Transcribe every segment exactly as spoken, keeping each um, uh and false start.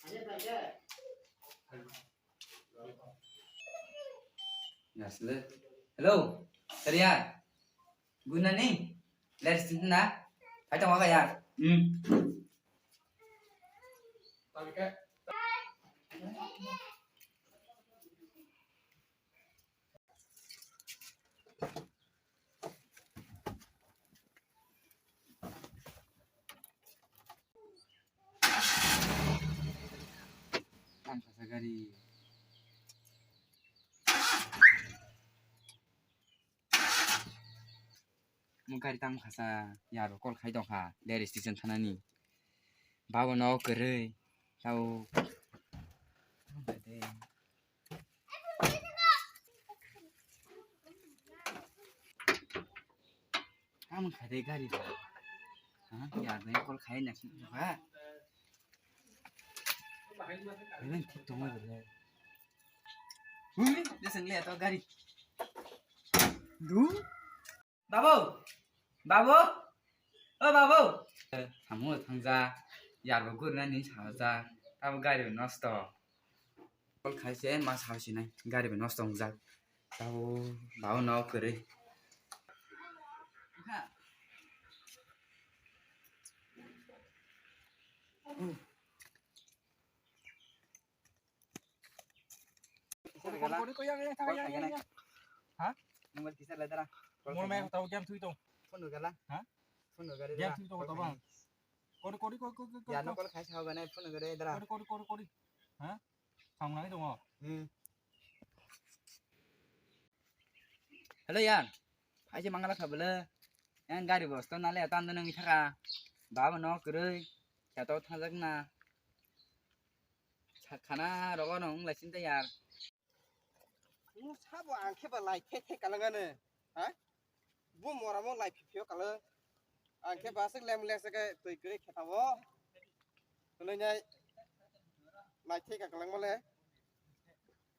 Yes, le. Hello, Surya. Good morning. Let's sit na. Hai tong ka ya. Hmm. Tang kasa gari. Mo gari tang kasa yaro call khai tong kha, rail station thanani. Babo no kwrwi tao. Tamo khai de gari ba. Ha, yaro call khai na ha. Ini thik tong le. Hui, dia sengle to gari. Du. Babu! Babu! O babu! Tamo thangja, yarbo gurna ni saja, tamo gari nosto. Call khaise ma sasinai, gari bo nosto wngjak. Tamo babu no kwrwi. Kori, kori, kori, yang, yang, yang, yang, yang. Ha? Number kisar ladara. Mor me tau game thui to. Phone gala. Ha? Phone gala. Game thui to to bang. Kori, kori, kori, kori, kori. Ya no call khai sao gana phone gala dara. Kori, kori, kori, kori. Ha? Samnai dong. Hmm. Hello yang. Phaise mangala khabele. Yang gari bosto nale atan nang thaka. Baba no kwrwi. Kheto thangjak na. Sa-, khana rogo no wng lai sinte yar. Nung sabo ang khe ba lai the the kalang ano. Ha? Bo mora mo lai phiphi o kalang. Ang khe ba aswk lem lek se khe twi kwrwi khe tabo. Hwnwi nai lai the ka kalang mo le.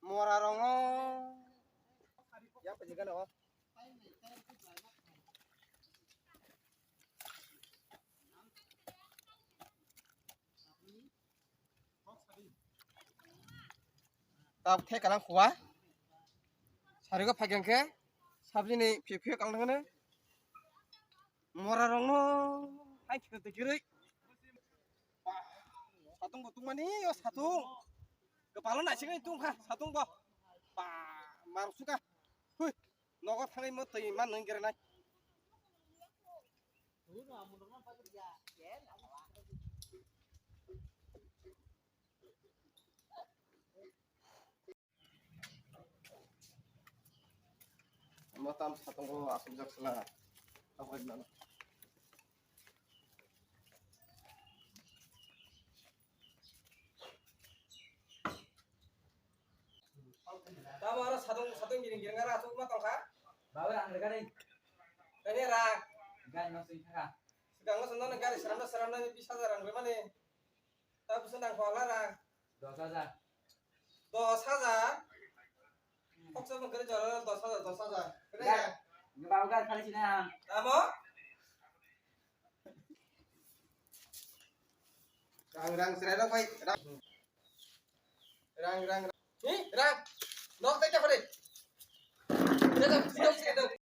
Mora rong o. Ya pa jigana o. Tab the kalang khua. Sarigo phaigang khe sabjini phiphi kalang thangno. Mora rongno hai khito tikirwi. Satung bo tungmani o satung. Kepala nai sini tungkha satung bo. Pa marsuka. Hui. Nogo thangwi mo twi man nang gere nai. Mo tam satung o asuk jak sala. Tamo ino. Tamo aro satung satung giring giring aro asuk ma tongkha. Bawa ang gari. Kani ra. Gari no sing thaka. Sigang no sundang gari seram seram na bis hajar ang remani. Tamo sundang pala ra. Dos hajar. Dos hajar? Kok sa mengkere jual dos hajar, dos hajar. Kena ya? Nggak mau kan kali sini ah. Kamu? Rang, rang, serai dong, Pak. Rang. Rang, rang, rang. Nih, rang. Nok teh apa deh? Udah, udah, udah, udah.